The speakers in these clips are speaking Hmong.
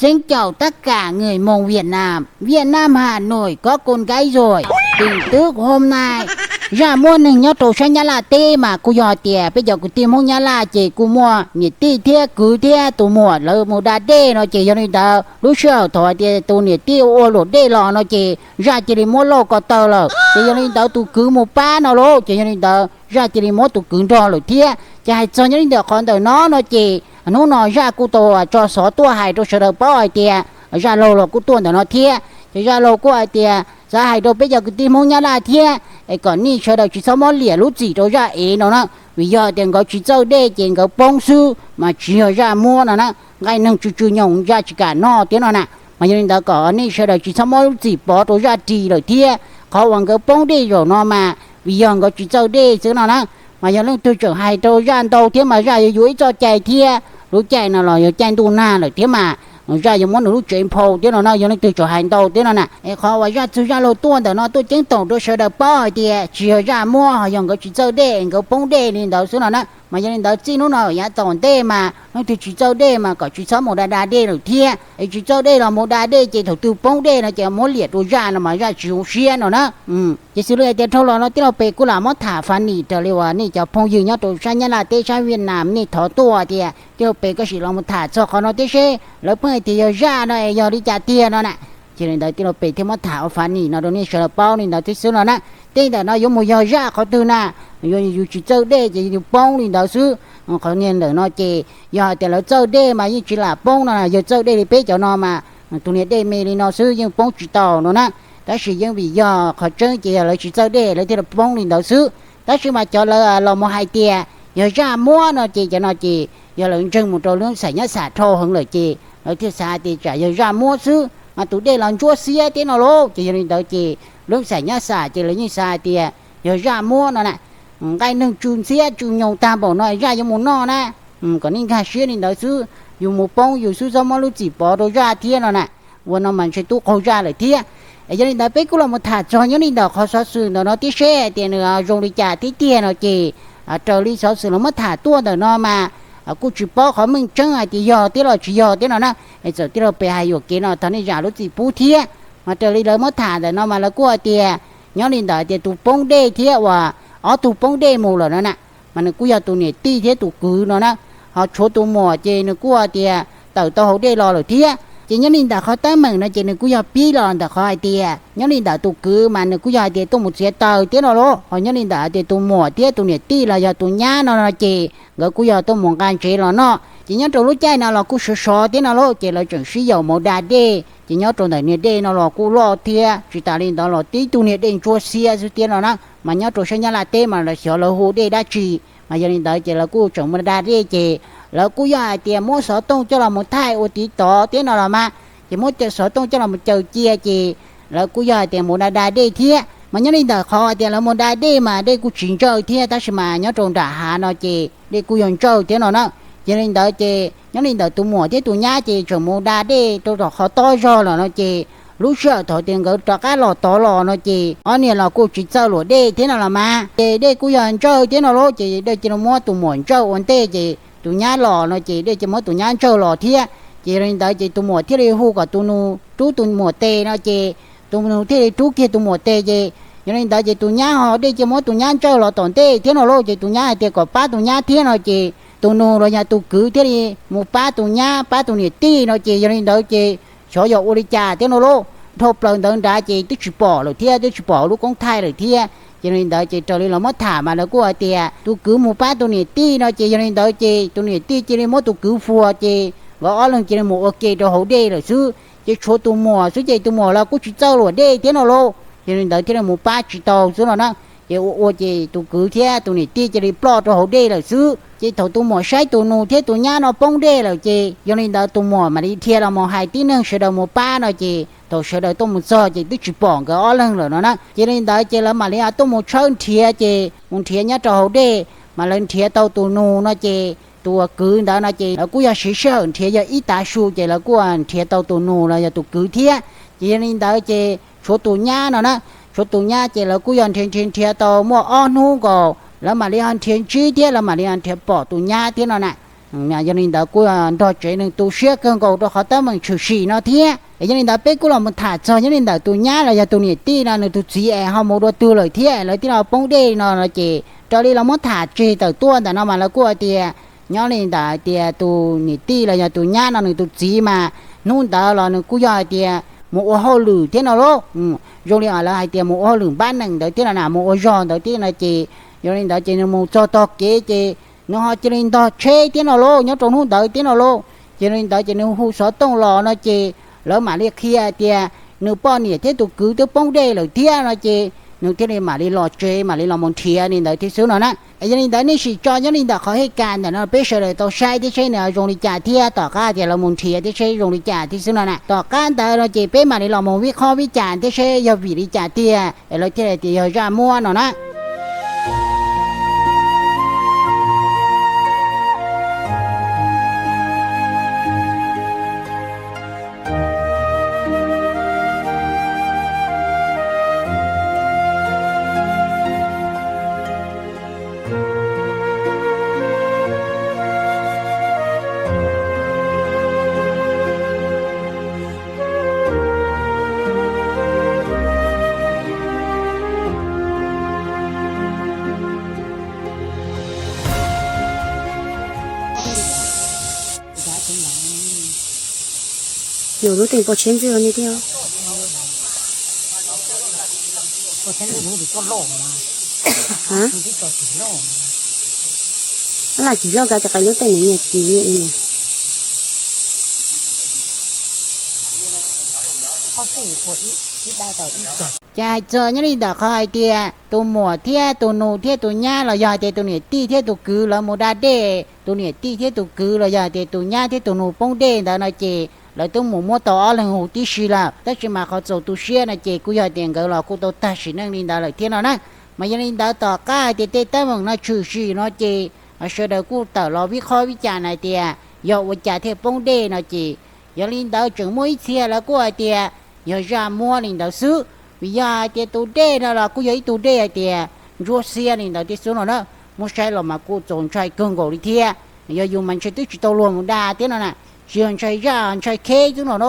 Kính chào tất cả người Mông Việt Nam, Việt Nam Hà Nội có con gái rồi. Tin tức hôm nay, zaj muab neeg nyob rau sab Nyab Laj teb mas kuj yog tias peb cov kwv tij Hmoob Nyab Laj ces kuj muaj niam tij thiab kwv thiab tus muam lawv mus da dej no ces yog li ntawd lub sij hawm thaum hais tias tus niam tij ua luam dej los no ces zaj cia li muab lauj ko taw lawm ces yog li ntawd tus kwv mus pab no lauj ces yog li ntawd zaj cia li muab tus kwv nrog lawm thiab. Ces hais txog nyob li ntawm qhov ntawm no no ces hnub no zaj kuj tau tso xov tuaj hais rau sawv daws paub hais tias zaj laug los kuj tuaj ntawm no thiab ces zaj laug kuj hais tias xav hais rau peb cov kwv tij Hmoob Nyab Laj thiab es kom nej sawv daws tsis txhob muab liam lub txim rau zaj ev no na, vim yog tias nkawd tsis txawj dej ces nkawd poob xwb mas tsis yog zaj muab no na. Nqaij neeg tsw tsw nyoos zaj tsis kam noj thiab no na. Mas yog li ntawd kom nej sawv daws tsis txhob muab lub txim pov rau zaj ris lawm thiab. Qhov uas nkawd poob dej zaum no mas vim yog nkawd tsis txawj dej xwb no na. Mas yog leej twg tseem hais rau zaj ntau thiab mas zaj yuav yuav ib txoj cai thiab. Lub caij no los yog caij ntuj nag lawm thiab mas zaj yuav muab nws lub tsev nphau thiab no na. Yog leej twg tseem hais ntau thiab no na es qhov uas zaj txwg zaj laug tuaj ntawm no tuaj ceeb toom rau sawv daws paub hais tias tsis yog zaj muab ho yog nkawd tsis txawj dej nkawd poob dej li ntawd xwb no na. Mas yog li ntawd txij hnub no yav tom ntej mas leej twg tsis txawj dej mas kom tsis txhob mus da da dej lawm thiab es tsis txawj dej los mus da dej ces thaum twg poob dej no ces muab liam rau zaj no mas zaj tsis zoo siab no na. Ces xws li hais tias dhau los no tij laug Pes kuj lam muab tham fas nim raws li uas nej cov phooj ywg nyob rau sab Nyab Laj teb sab Viaj Nam nej thov tuaj tias tij laug Pes koj sim los mus tham txog qhov no thiab seb lawv pheej hais tias yog zaj no es yog li cas tiag no na. Ces li ntawd tij laug Pes thiaj muab tham ua fas nim no rau nej sawv daws paub li ntawd thiab xwb no na. Tej ntawm no yuav mus yog zaj qhov twg na, yuav yus tsis txawj dej ces yus poob li ntawd xwb. Qhov niag ntawm no ces yog hais tias lawv txawj dej mas yeej tsis lam poob no, yog txawj dej li peb cov no mas tus niag dej me li no xwb yeej poob tsis tau no na. Tab sis yeej vim yog qhov tseeb ces yog lawv tsis txawj dej lawv thiaj li poob li ntawd xwb. Tab sis mas cov lawv los mus hais tias yog zaj muab no ces cov no ces yog lawv ntseeg mus rau lub xaim nyab xam dhau heev lawm ces lawv thiaj xav hais tias tsam yog zaj muab xwb mas tus dej los ntsuab xiab thiab no lauj. Ces yog li ntawd ces lub xaim nyab xam ces lawv yeej xav hais tias yog zaj muab no na. Nqaij neeg tsw ntxhiab tsw nyoos tag npaum no zaj yuav mus noj na. Kom nej nkag siab li ntawd xwb, yus mus poob yus xwb txhob muab lub txim pov rau zaj thiab no na. Ua no mas ntshe twb qaug zaj lawm thiab. Yog li ntawd peb kuj los mus tham txog nyob li ntawm qhov xov xwm ntawm no thiab seb tias nws zoo li cas thiab tiag no ces raws li xov xwm los muab tham tuaj ntawm no mas kuj tsis paub qhov meej tseeb hais tias yog thiab los tsis yog thiab no na. Es txawm tij laug Pes hais yuam kev no thov nej zam lub txim pub thiab. Mas raws li lawv muab tham ntawm no mas lawv kuj hais tias nyob li ntawm tias tus poob dej thiab uas ob tug poob dej mus lawm no na, mas nws kuj yog tus niam tij thiab tus kwv no na. Ho tshuav tus muam ces nws kuj hais tias tawm tau hauv dej los lawm thiab. Ces nyob li ntawm qhov teeb meem no ces nws kuj yog pib los ntawm qhov hais tias nyob li ntawm tus kwv mas nws kuj yog hais tias tuaj mus txiav taws thiab no lauj. Ho nyob li ntawm hais tias tus muam thiab tus niam tij los yog tus nyab no no ces nkawd kuj yog tuaj mus nqa ntsev los noj. Ces nyob rau lub caij no los kuj sov sov thiab no lauj, ces lawv tseem sib yaum mus da dej. Ces nyob rau ntawm niag dej no los kuj loj thiab, tsis tas li ntawd los tib tug niag dej ntsuab xiab xwb thiab no na. Mas nyob rau sab Nyab Laj teb mas lawv xyov lawv hu dej dab tsi. Mas yog li ntawd ces lawv kuj tseem mus da dej ces lawv kuj yog hais tias muab xov tooj coj los mus thaij ua tiv tov thiab no los mas, ces muab xov tooj coj los mus caw cia ces lawv kuj yog hais tias mus da da dej thiab. Mas nyob li ntawm qhov hais tias lawv mus da dej mas dej kuj tsis ntsawj thiab, tab sis mas nyob rau nram hav no ces dej kuj yog ntsawj thiab no na. Ces li ntawd ces nyob li ntawm tus muam thiab tus nyab ces tseem mus da dej rau tom qhov tob zog lawm no ces lub sij hawm thaum tias nkawd rov qab los tod los no ces ob niag los kuj tsis txawj luam dej thiab no los mas, ces dej kuj yog ntsawj thiab no lauj, ces dej cia li muab tus muam ntsawj ua ntej ces tus nyab los no ces dej cia li muab tus nyab ntsawj los thiab. Ces yog li ntawd ces tus muam thiaj li hu kom tus nus rub tus muam tes no ces tus nus thiaj li rub kiag tus muam tes ces yog li ntawd ces tus nyab ho dej cia li muab tus nyab ntsawj los tom ntej thiab no lauj, ces tus nyab hais tias kom pab tus nyab thiab no ces tus nus los yog tus kwv thiaj li mus pab tus nyab pab tus niam tij no ces yog li ntawd ces xyov yog ua li cas thiab no lauj. Dhau plaws ntawd nrad ces twb tsis pom lawm thiab, twb tsis pom lub koob thaij lawm thiab. Ces li ntawd ces raws li lawv muab tham mas lawv kuj hais tias tus kwv mus pab tus niam tij no ces yog li ntawd ces tus niam tij cia li muab tus kwv fuag ces nkawd ob leeg cia li mus ua ke rau hauv dej lawm xwb. Ces tshuav tus muam xwb ces tus muam los kuj tsis txawj luam dej thiab no lauj, yog li ntawd thiaj li mus pab tsis tau xwb no na. Ces ua ua ces tus kwv thiab tus niam tij cia li ploj rau hauv dej lawm xwb. Ces thaum tus muam saib tus nus thiab tus nyab no poob dej lawm ces yog li ntawd tus muam mam li dhia los mus hais tib neeg sawv daws mus pab no ces thaum sawv daws tuaj mus txog ces twb tsis pom nkawd ob leeg lawm no na. Ces li ntawd ces lawv mam li tuaj mus tshawb nrhiav ces mus nrhiav nyob rau hauv dej mas lawv nrhiav tau tus nus no ces tus uas kwv ntawd no ces lawv kuj yog siv sij hawm nrhiav yog ib tav su ces lawv kuj nrhiav tau tus nus los yog tus kwv thiab. Ces yog li ntawd ces tshuav tus nyab no na, tshuav tus nyab ces lawv kuj yog nrhiav nrhiav nrhiav tau muaj ob hnub nkaus lawv mam li ho nrhiav ntsib thiab lawv mam li ho nrhiav pom tus nyab thiab no na. Yog li ntawd kuj nrog tsev neeg tu siab kawg nkaus rau qhov teeb meem tshwm sim no thiab. Yog li ntawd peb kuj los mus tham txog nyob li ntawm tus nyab los yog tus niam tij no nws tus txiv es ho mus dua twg lawm thiab lawv thiaj los poob dej no no ces raws li los muab tham tseg tawm tuaj ntawm no mas lawv kuj hais tias nyob li ntawm hais tias tus niam tij los yog tus nyab no nws tus txiv mas hnub ntawd los nws kuj yog hais tias mus ua hauj lwm thiab no lauj. Zoo li lawv hais tias mus ua hauj lwm npab nees ntawd thiab no na, mus ua zog ntawd thiab no ces yog li ntawd ces nws mus txog tog kev ces nws ho cia li ntog tsheb thiab no lauj, nyob rau hnub ntawd thiab no lauj. Ces li ntawd ces nws hu xov tooj los no ces lawv mam li qhia tias nws poj niam thiab tus kwv twb poob dej lawm thiab no ces nws thiaj li mam li los tsev mam li los mus nrhiav li ntawd thiab xwb no na. Yog li ntawd nej sim tso nyob li ntawm qhov hej kas ntawm no peb sawv daws tau saib thiab seb nws zoo li cas thiab tom qab tias lawv mus nrhiav thiab seb zoo li cas thiab xwb no na. Tom qab ntawd no ces peb mam li los mus vij qhob vij cas thiab seb yog vim li cas tiag es lawv thiaj li tias yog zaj muab no na. Yus lub teem pov tsheb ntxwg li tiag. Lam tsis loj kav cov qais lub teem nyias tsis li. Ces hais txog nyob li ntawm qhov hais tias tus muam thiab tus nus thiab tus nyab los yog hais tias tus niam tij thiab tus kwv lawv mus da dej, tus niam tij thiab tus kwv los yog hais tias tus nyab thiab tus nus poob dej ntawd no ces lawv twb mus muab tau ob leeg huv tib si lawm, tab sis mas qhov txaus tu siab no ces kuj yog tias nkawd los kuj tau tag sim neej li ntawd lawm thiab no na. Mas yog li ntawd tom qab hais tias tej teeb meem no tshwm sim no ces sawv daws kuj tawm los vij qhob vij cas hais tias yog ua cas thiaj poob dej no ces yog li ntawd tseem muaj ib txhia lawv kuj hais tias yog zaj muab li ntawd xwb, vim yog hais tias tus dej no los kuj yog ib tug dej hais tias ntsuab xiab li ntawd thiab xwb no na. Muab saib los mas kuj txaus ntshai kawg nkaus li thiab. Yog yus mas ntshai twb tsis tau luag mus da thiab no na, tsis yog ntshai zaj ntshai kheb xwb no na,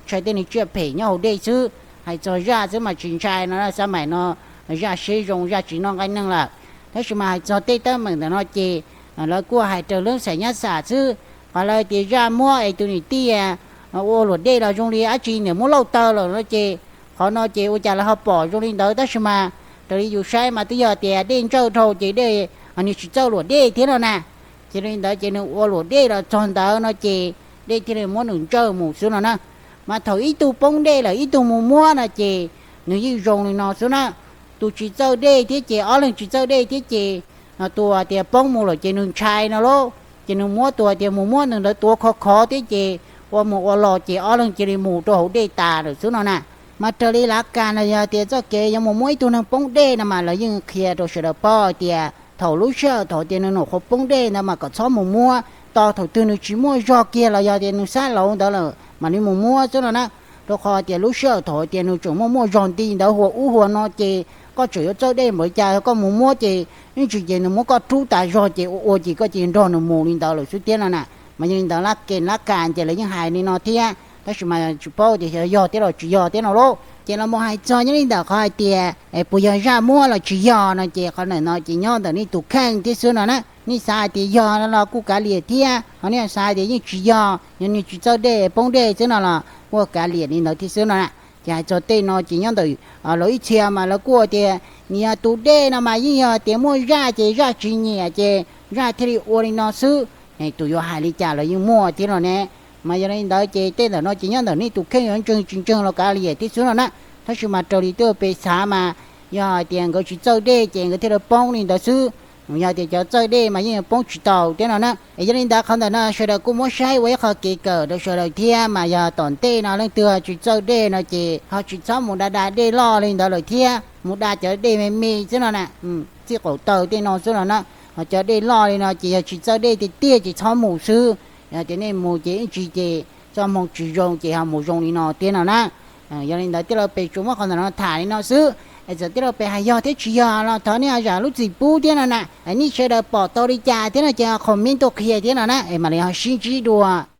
ntshai tej neeg tsiaj phem nyob hauv dej xwb. Hais txog zaj xwb mas tsis ntshai no, xab maim no zaj siab zoo zaj tsis noj nqaij neeg lawm. Tab sis mas hais txog tej teeb meem ntawm no ces lawv kuj hais raws lub xaim nyab xam xwb. Qhov lawv tias zaj muab es tus niam tij ua luam dej los zoo li dab tsi niam muab lauj taw lawm no ces qhov no ces ua cas lawv ho pom zoo li ntawd, tab sis mas raws li yus saib mas twb yog tias dej ntsawj dhau ces dej nws tsis txawj luam dej thiab no na. Ces li ntawd ces nws ua luam dej los txog ntawd no ces dej thiaj li muab nws ntsawj mus xwb no na. Mas thaum ib tug poob dej lawm ib tug mus muab no ces nws yeej zoo li no xwb na. Tus tsis txawj dej thiab ces ob leeg tsis txawj dej thiab ces tus tias poob mus lawm ces nws ntshai no lauj, ces nws muab tus tias mus muab nws ntawd tuav khov khov thiab ces ua mus ua los ces ob leeg cia li mus rau hauv dej tas lawm xwb no na. Mas raws li lav kas no yog tias txoj kev yuav mus muab ib tug neeg poob dej no mas lawv yeej qhia rau sawv daws paub tias thaum lub sij hawm thaum tias nws nyuam qhuav poob dej ntawd mas kom txhob mus muab, tos thaum twg nws tsis muaj zog kiag los yog tias nws xab laus ntawd lawm mam li mus muab xwb no na. Rau qhov tias lub sij hawm thaum tias nws tseem muaj muaj zog nti ntawd hua ub hua no ces koj tseem yuav txawj dej npaum li cas koj mus muab ces ib ntsis ces nws muab koj rub tas zog ces ua ua ces koj cia li nrog nws mus li ntawd lawm xwb thiab no na. Mas yog li ntawd lab ke lab kas ces lawv yeej hais li no thiab, tab sis mas tsis paub tias xyov yog thiab los tsis yog thiab no lauj. Ces los mus hais txog nyob li ntawm qhov hais tias puas yog zaj muab los tsis yog no ces qhov ntawm no ces nyob ntawm nej tus kheej thiab xwb no na. Nej xav hais tias yog no los kuj kav liam thiab, ho nej xav hais tias yeej tsis yog, yog nws tsis txawj dej poob dej xwb no los kuj kav liam li ntawd thiab xwb no na. Ces hais txog tej no ces nyob ntawm lawv ib txhia mas lawv kuj tias nws yog tus dej no mas yeej yog tias muaj zaj ces zaj tsis nyiam ces zaj thiaj li ua li no xwb. Tus yuav hais li cas los yeej muaj thiab no ne. Mas yog li ntawd ces tej ntawm no ces nyob ntawm nej tus kheej yuav ntseeg tsis ntseeg los kav liam thiab xwb no na. Tab sis mas raws li twb pes xav mas yog hais tias nkawd tsis txawj dej ces nkawd thiaj li poob li ntawd xwb. Yog tias cov txawj dej mas yeej poob tsis tau thiab no na. Es yog li ntawd qhov ntawm no sawv daws kuj muab saib ua ib qho kev kawm rau sawv daws thiab, mas yog tom ntej no leej twg tsis txawj dej no ces ho tsis txhob mus da da dej loj li ntawd lawm thiab, mus da cov dej me me xwb no na, txij qaum taw tej no xwb no na. Ho cov dej loj li no ces yog tsis txawj dej tiag tiag ces txhob mus xwb. Yog tias nej mus ces ib ntsis ces txoj hmoo tsis zoo ces ho mus zoo li no thiab no na. Yog li ntawd tij laug pes tsuas muab qhov ntawm no tham li no xwb. Es txawm tias peb hais yog thiab tsis yog los thov nej ho zam lub txim pub thiab no na. Nej sawv daws pom tau li cas thiab no ces ho comment tuaj qhia thiab no na, es mam li ho sib ntsib dua.